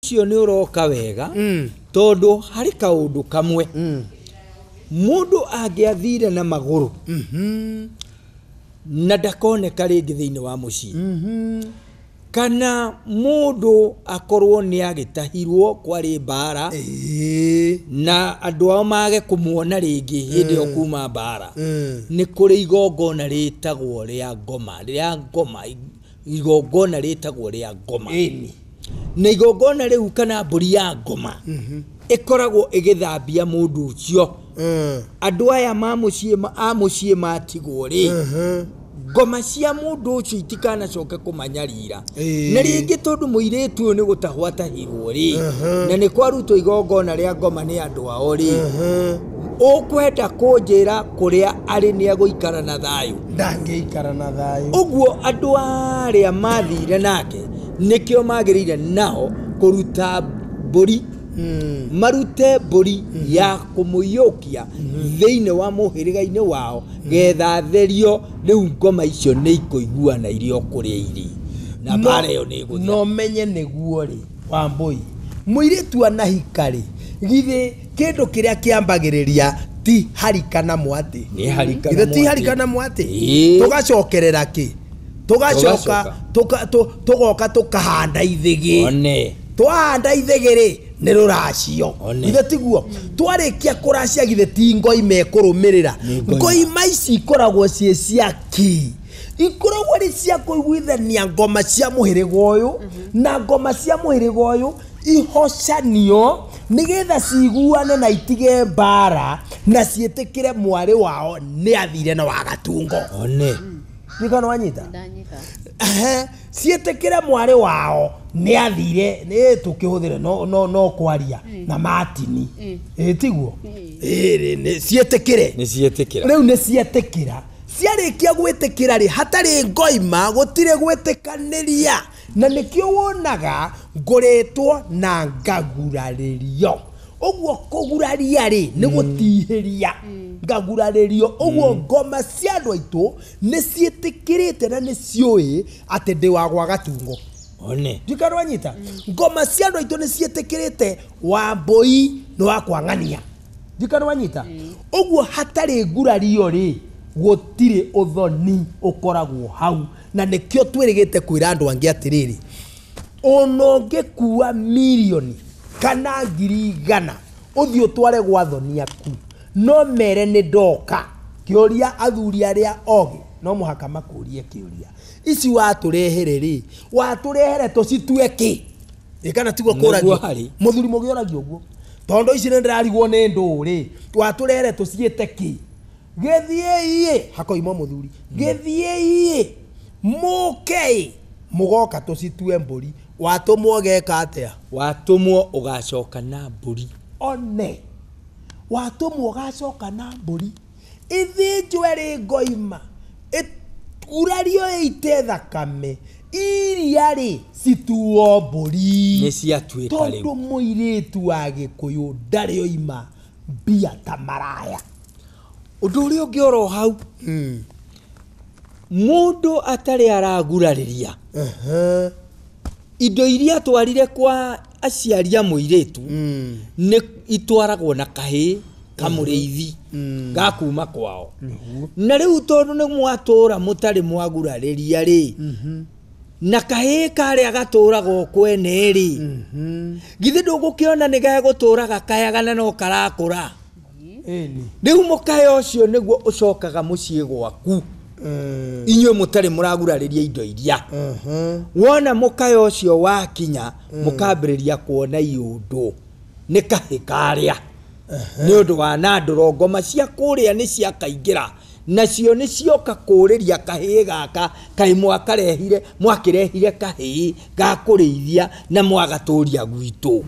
Ũcio nĩ ũroka wega, tondũ harĩ kaũndũ kamwe mũndũ angĩathire na magũrũ na ndakoneka rĩngĩ thĩinĩ wa mũciĩ, kana mũndũ akorwo nĩ agĩtahirwo kwarĩ mbara na andũ ao mage kũmuona rĩngĩ hĩndĩ ĩyo kuma mbara, nĩ kũrĩ igongona rĩtagwo rĩa ngoma, rĩa ngoma, igongona rĩtagwo rĩa ngoma. Na igongona rĩu kana mbũri ya ngoma ĩkoragwo ĩgĩthambia mũndũ ũcio. Andũ aya ma mũciĩ a mũciĩ matigwo rĩ, ngoma cia mũndũ ũcio itikanacoke kũmanyarira. Na rĩngĩ tondũ mũirĩtu ũyũ nĩ gũtahwo atahirwo rĩ, na nĩ kwarutwo igongona rĩa ngoma nĩ andũ ao rĩ, ũkwenda kũnjĩra kũrĩa arĩ nĩ egũikara na thayũ? Ndangĩikara na thayũ. Ũguo andũ arĩa mathire nake nĩkĩo magĩrĩire nao kũruta mbũri, marute mbũri ya kũmũiyũkia thĩinĩ wa mũhĩrĩga-inĩ wao, getha therio. Rĩu ngoma icio nĩ ikũiguana irĩ o kũrĩa irĩ, na mbara ĩyo nĩ ĩgũthira. No menye nĩguo rĩ, Wambũi, mũirĩtu anahika rĩ, githĩ kĩndũ kĩrĩa kĩambagĩrĩria ti harika na mwatĩ? Nĩ harika na Githĩ ti mwatĩ. harika na mwatĩ? Ĩĩ. Tũgacokerera kĩ? Tũgacoka tũgoka tũkahanda ithĩgĩ. One. Twahanda ithĩgĩ rĩ, nĩ rũracio. One. Githĩ tiguo? Twarĩkia kũracia githĩ ti ngoima ĩkũrũmĩrĩra? Nĩ ngoima. Ngoima ici ikoragwo ciĩ cia kĩ? Ikoragwo arĩ cia kũiguithania ngoma cia mũhĩrĩga ũyũ na ngoma cia mũhĩrĩga ũyũ ihocanio nĩgetha ciguane na itige mbara na ciĩtĩkĩre mwarĩ wao nĩ athire na wagatungo. One. Nĩkana wanyita? Ndanyita. Ehe, ciĩtĩkĩre mwarĩ wao nĩ athire, nĩ tũkĩhũthĩre no, no, no kwaria na Martini. Ĩ tiguo? Ĩ, nĩ ciĩtĩkĩre. Nĩ ciĩtĩkĩra. Rĩu nĩ cietĩkĩra. Ciarĩkia gwĩtĩkĩra rĩ, hatarĩ ngoima gũtirĩ gwĩtĩkanĩria. Na nĩkĩo wonaga ngũrĩtwo na ngagurarĩrio. Ũguo kũguraria rĩ, nĩ gũtihĩria. Ngagurarĩrio. Ũguo ngoma cia andũ aitũ nĩ ciĩtĩkĩrĩte na nĩ ciũĩ atĩ ndĩ wa gwa Gatungo. One. Ndikana wanyita? Ngoma cia andũ aitũ nĩ ciĩtĩkĩrĩte Wambũi nĩ wa kwang'ania. Ndikana wanyita? Ũguo hatarĩ ngurario rĩ, gũtirĩ ũthoni ũkoragwo hau. Na nĩkĩo twĩrĩgĩte kwĩra andũ angĩ atĩrĩrĩ, ona ũngĩkua mirioni kana 100,000 ũthiĩ ũtware gwa thoni aku, no mere nĩ ndoka. Kĩũria athuri arĩa ogĩ no mũhaka makũrie kĩũria, ici watũrehere rĩ, watũrehere tũcitue kĩ? Ĩ kana tiguo Nĩguo kũragio? harĩ. Mũthuri mũgĩ oragio ũguo, tondũ ici nĩ ndĩrarigwo nĩ ndũrĩ, watũrehere tũciĩte kĩ? Gĩthiĩ-ĩ, hakoima mũthuri, gĩthiĩ-ĩ, mũke-ĩ, mũgoka tũcitue mbũri. Watũmwo ũgeka atĩa? Watũmwo ũgacoka na mbũri. One. Watũmwo ũgacoka na mbũri. Ĩthĩnjwo ĩrĩ ngoima, ĩgurario ĩite thakame, iria rĩ cituo mbũri. Nĩ ciatuĩka rĩu. Tondũ mũirĩtu wa Gĩkũyũ ndarĩ oima mbia ta maraya. Ũndũ ũrĩa ũngĩ oro hau, mũndũ atarĩ aragurarĩria indo iria atwarire kwa aciari a mũirĩtu nĩ itwaragwo na kahĩĩ kamũrĩithi ga kuma kwao. Na rĩu tondũ nĩ mwatũra mũtarĩ mwagurarĩria rĩ, na kahĩĩ karĩa gatũraga o kwene rĩ, githĩ ndũgũkĩona nĩ gegũtũra gakayaga na no karakũra? Rĩu mũkayo ũcio nĩguo ũcokaga mũciĩ gwaku, inyuĩ mũtarĩ mũragurarĩria indo iria. Wona mũkayo ũcio wakinya, mũkambĩrĩria kuona iũndũ nĩ kahĩ karĩa nĩ ũndũ wa na ndũro ngoma cia kũrĩa nĩ ciakaingĩra, nacio nĩ cioka kũrĩria kahĩĩ gaka, kaĩ mwakarehire, mwakĩrehire kahĩĩ ga kũrĩithia na mwagatũria gwitũ.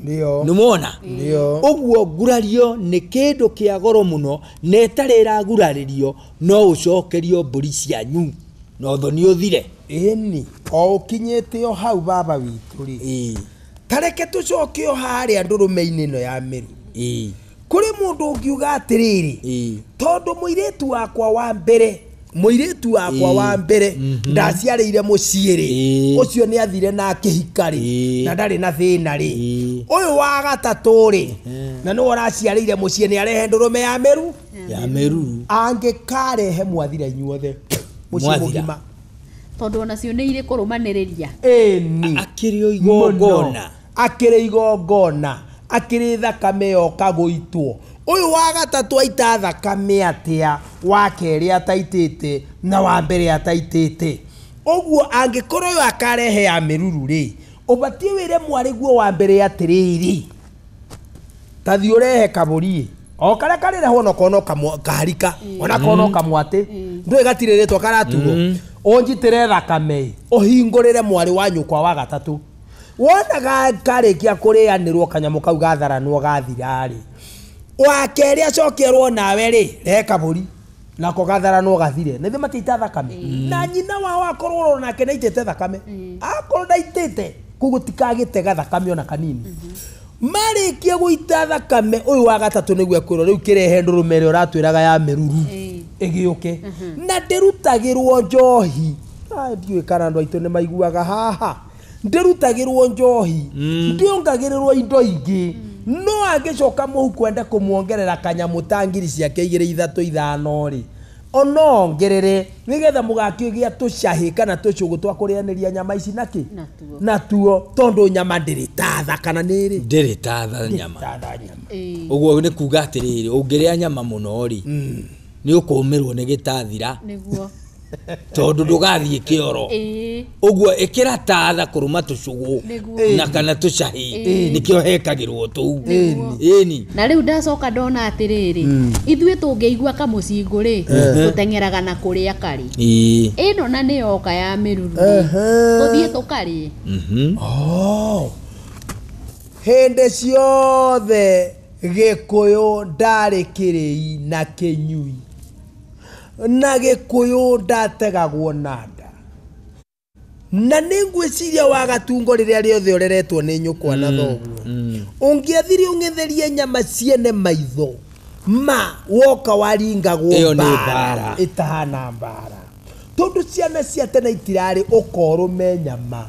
Ndio. Nĩmwona? Ndio. Ũguo ngurario nĩ kĩndũ kĩa goro mũno, na ĩtarĩ ĩragurarĩrio no ũcokerio mbũri cianyu na ũthoni ũthire. Ĩni, o ũkinyĩte o hau baba witũ rĩ. Ta reke tũcoke o harĩa ndũrũme-inĩ ĩno ya Meru. Kũrĩ mũndũ ũngiuga atĩrĩrĩ, tondũ mũirĩtu wakwa wa mbere Mũirĩtu wakwa wa mbere ndaciarĩire mũciĩ rĩ, ũcio nĩ athire na akĩhika rĩ, na ndarĩ na thĩna rĩ. Ũyũ wa gatatũ rĩ, na nĩwe ũraciarĩire mũciĩ, nĩ arehe ndũrũme ya mĩru, ya mĩruru. Angĩkarehe mwathira inyuothe mũciĩ Mwathira. mũgima. Tondũ onacio nĩ irĩ kũrũmanĩrĩria. Ĩni. Akĩrĩ o igongona. Akĩrĩ igongona, akĩrĩ thakame yoka gũitwo. Ũyũ wa gatatũ aita thakame atĩa wa kerĩ ataitĩte na wa mbere ataitĩte? Ũguo angĩkorwo ũyũ akarehe ya mĩruru rĩ, ũbatiĩ wĩre mwarĩguo wa mbere atĩrĩrĩ, tathiĩ ũrehe kabũri o karĩa karĩrehwo onokorwo no kaharika, onakorwo no kamwatĩ, ndũĩ gatirĩ rĩtwa karatuo, ũnjitĩre thakame ũhingũrĩre mwarĩ wa nyũkwa wa gatatũ. Wona karĩkia kũrĩanĩrwo kanyamũ kau gatharanwo gathira-rĩ, wa kerĩ acokerwo nawe rĩ, rehe kabũri nako gatharanwo gathire. Nĩthĩ matiita thakame na nyina wao akorwo nake nĩaitĩte thakame, akorwo ndaitĩte koguo tikagĩtega thakame ona kanini. Marĩkia gũita thakame, ũyũ wa gatatũ nĩguo ekwĩrwo rĩu kĩrehe ndũrũme ĩrĩa ũratwĩraga ya mĩruru ĩgĩũke, na ndĩrutagĩrwo njohi. Ah, ndiũĩ kana andũ aitũ nĩ maiguaga haha. Ndĩrutagĩrwo njohi, ndĩongagĩrĩrwo indo ingĩ, no angĩcoka mũhuko ende kũmuongerera kanyamũ ta ngiri ciake igĩrĩ ithatũ ithano rĩ, onongerere nĩgetha mũgakĩgĩa tũcahĩ kana tũcũgũ twa kũrĩanĩria nyama ici nakĩ. Natuo. Natuo, tondũ nyama ndĩrĩ tatha kana nĩrĩ? Ndĩrĩ tatha nyama. Tatha nyama. Ũguo nĩ kuga atĩrĩrĩ, ũngĩrĩa nyama mũno rĩ, nĩ ũkũmĩrwo nĩ gĩtathira, Nĩguo. tondũ ndũgathiĩ kĩoro. Ũguo ĩkĩra tatha kũrũma tũcũgũ Nĩguo. na kana tũcahĩ, nĩkĩo hekagĩrwo tũu. Ĩni. Na rĩu ndacoka ndona atĩrĩrĩ, ithuĩ tũngĩigua kamũcingũ rĩ, tũteng'eraga na kũrĩa karĩ. Ĩno na nĩ yoka ya mĩruru rĩ, tũthiĩ tũkarĩe. Oh. Hĩndĩ ciothe gĩkũyũ ndarĩ kĩrĩi na kĩnyui, na gĩkũyũ ndategagwo na nda, na nĩ ngwĩciria wa gatungo rĩrĩa rĩothe ũreretwo nĩ nyũkwa na thoguo, ũngĩathire ũng'etherie nyama ciene maitho ma woka waringagwo Ĩyo nĩ mbara mbara. ĩtahana mbara, tondũ ciana cia tene itirarĩ ũkorũme nyama.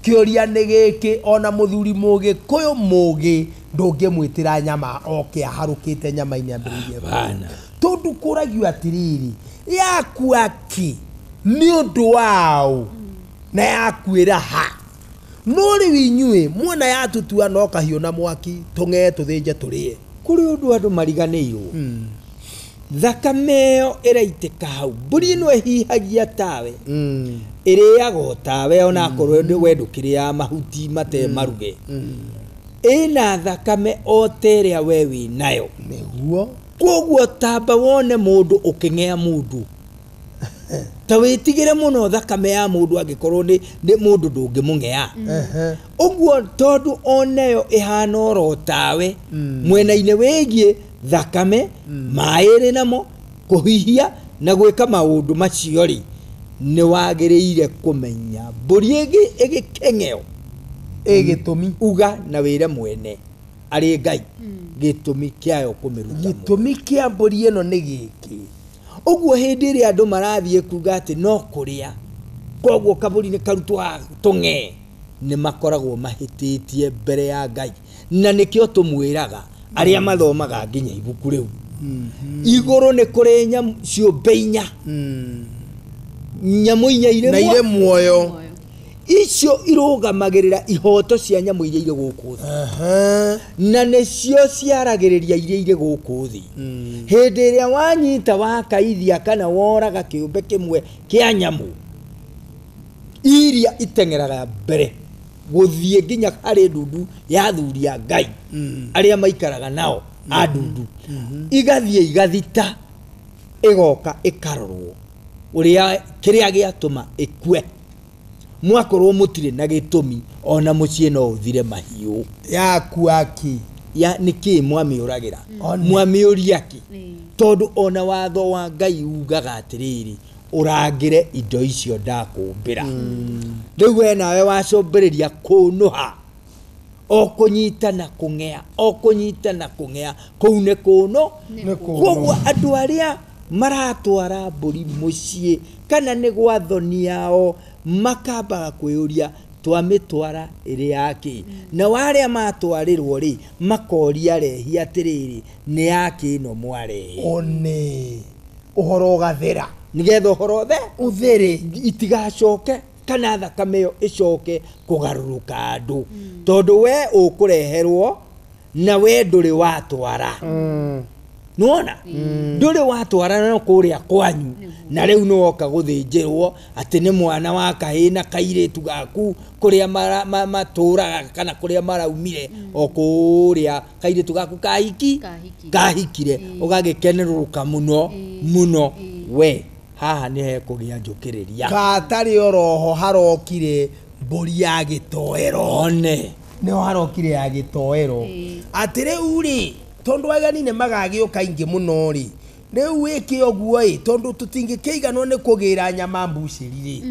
Kĩũria nĩ gĩkĩ, ona mũthuri mũgĩkũyũ mũgĩ ndũngĩmwĩtĩra nyama oke aharũkĩte nyama-inĩ ambĩrĩirie kũrĩa. Hapana. Tondũ kũragio atĩrĩrĩ, yakua kĩ nĩ ũndũ waũ na yakuĩra ha? No rĩu inyuĩ muona yatutua no kahiũ na mwaki, tũng'ee tũthĩnje tũrĩe. Kũrĩ ũndũ andũ mariganĩirwo, thakame ĩyo ĩraitĩka hau, mbũri ĩno ĩhihagia tawe, ĩrĩaga o tawe, onakorwo we ndũkĩrĩaga mahuti mate maruge, ĩna thakame o ta ĩrĩa we wĩ nayo. Nĩguo. Koguo tamba wone mũndũ ũkĩng'ea mũndũ, ta wĩtigĩre mũno thakame ya mũndũ angĩkorwo nĩ mũndũ ndũngĩmũng'ea. Ũguo tondũ onayo ĩhana oro tawe mwena-inĩ wĩgiĩ thakame, maĩ ĩrĩ namo, kũhihia na gwĩka maũndũ macio rĩ, nĩ wagĩrĩire kũmenya mbũri ĩgĩkeng'eo Ĩ gĩtũmi. Uga na wĩre mwene arĩ Ngai gĩtũmi kĩayo kũmĩruta muoyo. Gĩtũmi kĩa mbũri ĩno nĩ gĩkĩ. Ũguo hĩndĩ ĩrĩa andũ marathiĩ kuga atĩ no kũrĩa, koguo kabũri nĩ karutwo haha tũng'ee, nĩ makoragwo mahĩtĩtie mbere ya Ngai, na nĩkĩo tũmwĩraga arĩa mathomaga nginya ibuku rĩu, igũrũ nĩ kũrĩ nyamũ ciũmbe inya, nyamũ inya irĩ Na irĩ muoyo. Icio irũgamagĩrĩra ihoto cia nyamũ iria irĩ gũkũ thĩ, na nĩcio ciaragĩrĩria iria irĩ gũkũ thĩ. Hĩndĩ ĩrĩa wanyita wakaithia kana woraga kĩũmbe kĩmwe kĩa nyamũ iria iteng'eraga mbere gũthiĩ nginya harĩ ndundu ya athuri a Ngai arĩa maikaraga nao a ndundu, igathiĩ igathita, ĩgoka ĩkarorwo ũrĩa kĩrĩa gĩatũma ĩkue. Mwakorwo mũtirĩ na gĩtũmi, ona mũciĩ no ũthire mahiũ. Yakua kĩ? Ya nĩkĩ mwamĩũragĩra? One. Mwamĩũria kĩ? Tondũ ona watho wa Ngai ugaga atĩrĩrĩ, ũrangĩre indo icio ndakũmbĩra. Rĩu we nawe wacũmbĩrĩria kũnũha, o kũnyita na kũng'ea, o kũnyita na kũng'ea, kũu nĩ kũnũ. Nĩ kũnũ. Koguo andũ arĩa Maratwara mbũri mũciĩ kana nĩ gwa thoni yao, makambaga kwĩyũria twamĩtwara ĩrĩ yakĩ, na warĩa matwarĩrwo rĩ makoria rehi atĩrĩrĩ nĩ yakĩ ĩno mwarehe. One ũhoro ũgathera nĩgetha ũhoro ũthe ũthere itigacoke kana thakame ĩyo ĩcoke kũgarũrũka andũ, tondũ we ũkũreherwo na we ndũrĩ watwara. Nĩwona ndũrĩ watwara no kũrĩa kwanyu, na rĩu nĩwoka gũthĩnjĩrwo atĩ nĩ mwana wa kahĩĩ na kairĩtu gaku kũrĩa matũraga kana kũrĩa maraumire, o kũrĩa kairĩtu gaku kahikire, ũgagĩkenerũrũka mũno mũno. We haha nĩ hekũgĩa njũkĩrĩria katarĩ oroho harokire mbũri ya gĩtoero. One nĩho harokire ya gĩtoero atĩ rĩu rĩ tondũ ageni nĩ magagĩũka aingĩ mũno rĩ, rĩu wĩke ũguo ĩ tondũ tũtingĩkĩiganwo nĩ kũgĩra nyama mbucĩri rĩ,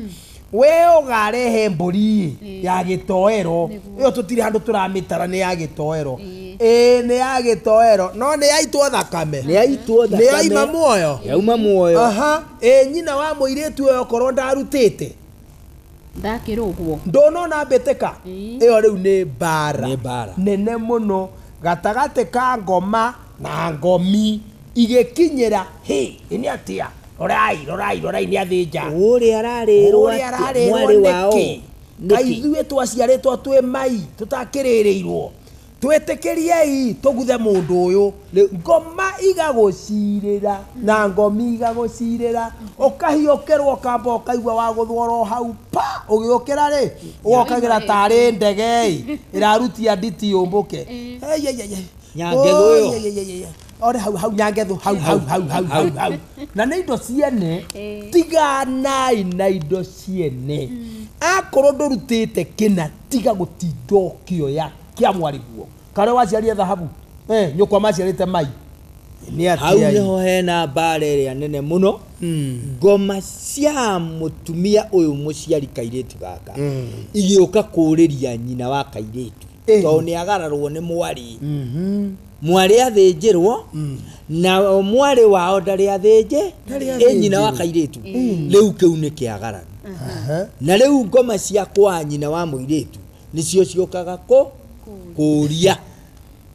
we ũgarehe mbũri ya gĩtoero ĩyo tũtirĩ handũ tũramĩtara, nĩ ya gĩtoero. Ĩĩ nĩ ya gĩtoero no nĩ yaitwo thakame, nĩ yaitwo thakame, nĩ yaima muoyo, yauma muoyo. Aha, ĩ nyina wa mũirĩtu ũyũ okorwo ndarutĩte ndakĩrũgwo ndũnona mbĩtĩka ĩyo rĩu nĩ mbara, nĩ mbara nene mũno gatagatĩ ka ngoma na ngomi igĩkinyĩra hĩ nĩ atĩa, rorai rorai rorai nĩ athĩnja ũrĩa ararĩrwo atĩa mwarĩ wao nĩkĩ, kaithuĩ twaciarĩtwo twĩ mai tũtakĩrĩrĩirwo, twĩtĩkĩriei tũguthe mũndũ ũyũ. Ngoma igagũcirĩra na ngomi igagũcirĩra, ũkahiũkĩrwo ũkamba ũkaigua wagũthwo hau pa, ũgĩũkĩra rĩ ũgokagĩra tarĩ ndege ĩrarutia nditi yũmbũke. Nyangethu ĩyo ore hau hau nyangethu hau hau hau hau hau hau, na nĩ indo ciene. Tiganai na indo ciene, akorwo ndũrutĩte kĩna tiga gũtinda ũkĩoya kĩa mwarĩguo karĩa waciarire thahabu, nyũkwa maciarĩte mai. Hau nĩho hena mbara ĩrĩa nene mũno. Ngoma cia mũtumia ũyũ mũciari kairĩtu gaka igĩũka kũũrĩria nyina wa kairĩtu, tondũ nĩ agararwo nĩ mwarĩ. Mwarĩ athĩnjĩrwo na mwarĩ wao ndarĩ athĩnje, ĩ nyina wa kairĩtu. Rĩu kĩu nĩ kĩagaranu, na rĩu ngoma cia kwa nyina wa mũirĩtu nĩcio ciũkaga kũũria.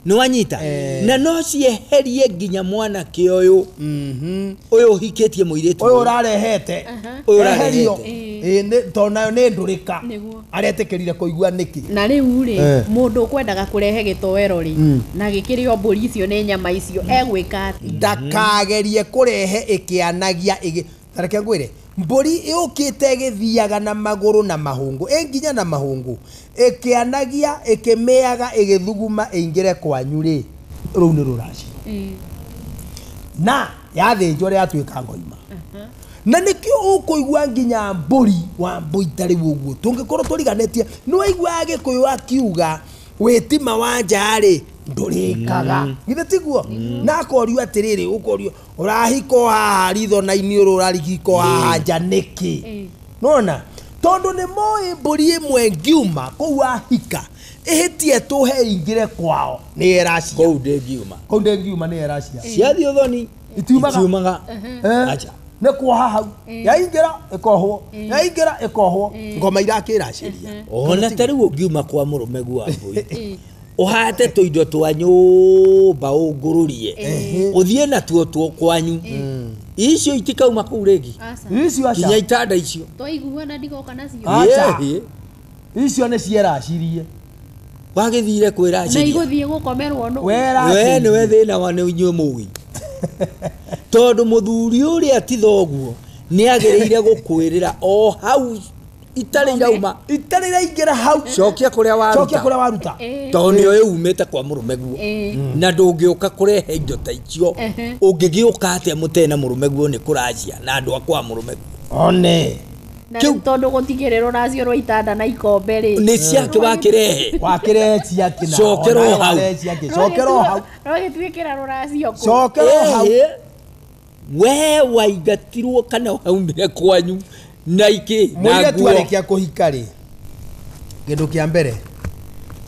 Nĩwanyita? Na no cieherie nginya mwanake ũyũ ũyũ ũhikĩtie mũirĩtu ũyũ ũrarehete, ũyũ tondũ nayo nĩ ndũrĩka aretĩkĩrire kũigua nĩkĩ. Na rĩu rĩ mũndũ ũkwendaga kũrehe gĩtoero rĩ na gĩkĩrĩo mbũri icio nĩ nyama icio egwĩka atĩa? Ndakagerie kũrehe ĩkĩanagia, tareke ngwĩre mbũri ĩũkĩte ĩgĩthiaga na magũrũ na mahũngũ, ĩ nginya na mahũngũ, ĩkĩanagia ĩkĩmĩaga ĩgĩthuguma ĩingĩre kwanyu rĩ, rũu nĩ rũracio na yathĩnjwo rĩ yatuĩka ngoima. Na nĩkĩo ũkũigua nginya mbũri wa mbũi ta rĩu ũguo tũngĩkorwo tũriganĩtie, nĩ waiguaga Gĩkũyũ akiuga wĩtima wa nja rĩ ndũrĩkaga, githĩ tiguo? Na akorio atĩrĩrĩ, ũkorio ũrahiko haha ritho na iniũrũ ũrarigiko haha nja nĩkĩ? Nona tondũ nĩ moĩ mbũri ĩmwe ngiuma kũu ahika ĩhĩtie tũhe ĩingĩre kwao nĩ eracia, kũu ndĩngiuma, kũu ndĩngiuma nĩ eracia, ciathiĩ ũthoni itiumaga, nĩ kuoha hau yaingĩra ĩkohwo, yaingĩra ĩkohwo, ngoma irakĩracĩria. Ona ta rĩu ũngiuma kwa mũrũme guo mbũri ũhate tũindo twa nyũmba ũngũrũrie ũthiĩ natuo tuo kwanyu, icio itikauma kũu rĩngĩ, icio aca nginya itanda icio twaiguana ndigoka nacio, icio nĩ cieracirie, wagĩthire kwĩraciria na igũthiĩ gũkomerwo nũ, we nĩwe thĩna wa nĩ inyuĩ mũgĩ, tondũ mũthuri ũrĩa ti thoguo nĩ agĩrĩire gũkwĩrĩra o hau itarĩ irauma, itarĩ iraingĩra hau, cokia kũrĩa waruta, cokia kũrĩa waruta, tondũ nĩyo ĩumĩte kwa mũrũme guo, na ndũngĩũka kũrehe indo ta icio. Ũngĩgĩũka atĩa mũtee na mũrũme guo nĩ kũracia na andũ a kwa mũrũme guo. One tondũ gũtigĩrĩ rũracio rwa itanda na ikombe rĩ nĩ ciake wakĩrehe, wakĩrehe ciake, na cokerwo hau, cokerwo hau, rũgĩtuĩkĩra rũracio kũu, cokerwo hau. We waingatirwo kana waumire kwanyu na ikĩ na Mũirĩtu nguo. arĩkia kũhika rĩ, kĩndũ kĩa mbere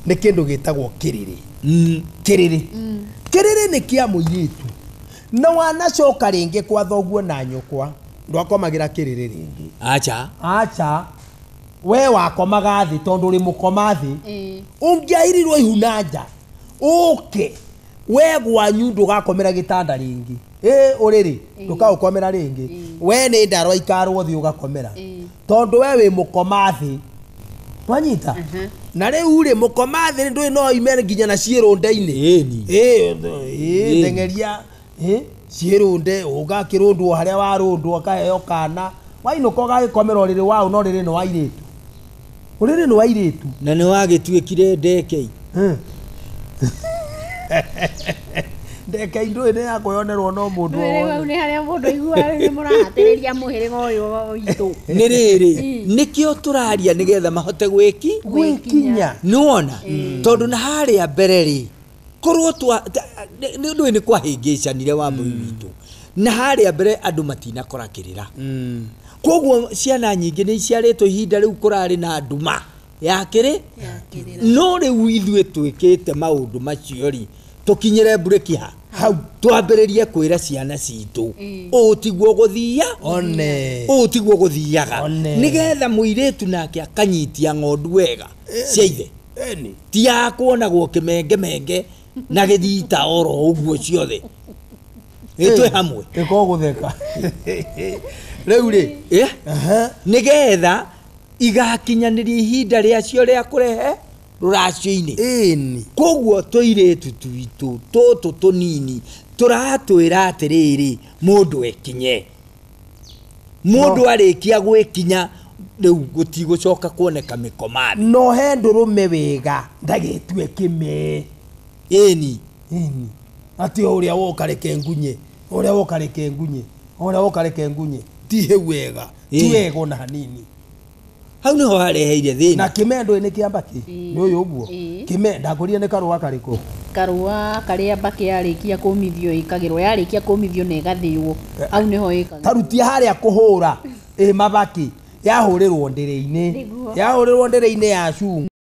nĩ kĩndũ gĩtagwo kĩrĩrĩ. Kĩrĩrĩ, kĩrĩrĩ nĩ kĩa mũirĩtu, Na wanacoka rĩngĩ kwa thoguo na nyũkwa ndwakomagĩra kĩrĩrĩ rĩngĩ. Acha. Acha, we wakomaga thĩ tondũ ũrĩ mũkoma thĩ. Ĩĩ. Ũngĩairirwo ihu na nja ũke we gwanyu ndũgakomera gĩtanda rĩngĩ. Ĩ ũrĩrĩ ndũkaũkomera rĩngĩ. We nĩ ndarwa ikarwo thĩ ũgakomera tondũ we wĩ mũkoma thĩ. Wanyita? Na rĩu rĩ mũkoma thĩ ndũĩ no ime nginya na ciĩrũnde-inĩ. Ĩni. Ĩ teng'eria ciĩrũnde ũgakĩrũndwo harĩa warũndwo akaheo kana wainũka ũgagĩkomera ũrĩrĩ waũ no rĩrĩ nĩ wa airĩtu. Ũrĩrĩ nĩ wa airĩtu. Na nĩ wagĩtuĩkire ndekei. Ndekei ndũĩ nĩ ya kwĩyonerwo no mũndũ o Rĩu wothe. hau nĩ harĩa mũndũ aiguaga rĩu nĩ mũrahatĩrĩria mũhĩrĩga ũyũ witũ. Nĩ rĩrĩ nĩkĩo tũraria nĩgetha mahote gwĩki Gwĩkinya. nĩwona tondũ na harĩa mbere rĩ korwo nĩ ũndũ ũyũ nĩ kwahĩngĩcanire Wambui witũ na harĩa mbere andũ matinakora kĩrĩra. Koguo ciana nyingĩ nĩ iciarĩtwo ihinda rĩu kũrarĩ na nduma ya kĩrĩ no rĩu ithuĩ twĩkĩte maũndũ macio rĩ tũkinyĩre mburĩki ha Hau. twambĩrĩrie kwĩra ciana citũ ũũ tiguo gũthia One. ũũ tiguo gũthiaga One. nĩgetha mũirĩtu nake akanyitia ng'ondu wega cia ithe Ĩni. ti ya kuonagwo kĩmengemenge na gĩthita oro ũguo ciothe. Ĩ twĩ hamwe. Ĩko gũtheka. Rĩu rĩ. Ĩ? Nĩgetha igakinyanĩria ihinda rĩacio rĩa kũrehe rũracio-inĩ. Ĩni. Koguo tũirĩtu twitũ tũtũ tũnini tũratwĩra atĩrĩrĩ mũndũ ekinye. Mũndũ arĩkia gwĩkinya rĩu gũtigũcoka kuoneka mĩkoma thĩ. No he ndũrũme wega ndagĩtue kĩmee. Ĩni. Ĩni. Atĩ o ũrĩa woka reke ngunye. Ũrĩa woka reke ngunye. Ũrĩa woka reke ngunye. Ti hau wega. Ti wega ona hanini. Hau nĩho hareheire thĩna. Na kĩmee ndũĩ nĩ kĩa mbakĩ? Nĩ ũyũ ũguo. Kĩmee ndakũria nĩ karũa karĩkũ? Karũa karĩa mbakĩ yarĩkia kũmithio ĩkagĩrwo yarĩkia kũmithio na ĩgathĩo hau nĩho ĩkagĩrwo. Tarutia harĩa kũhũra ĩ mabakĩ yahũrĩrwo ndĩrĩ-inĩ. Nĩguo. Yahũrĩrwo ndĩrĩ-inĩ ya cungwa.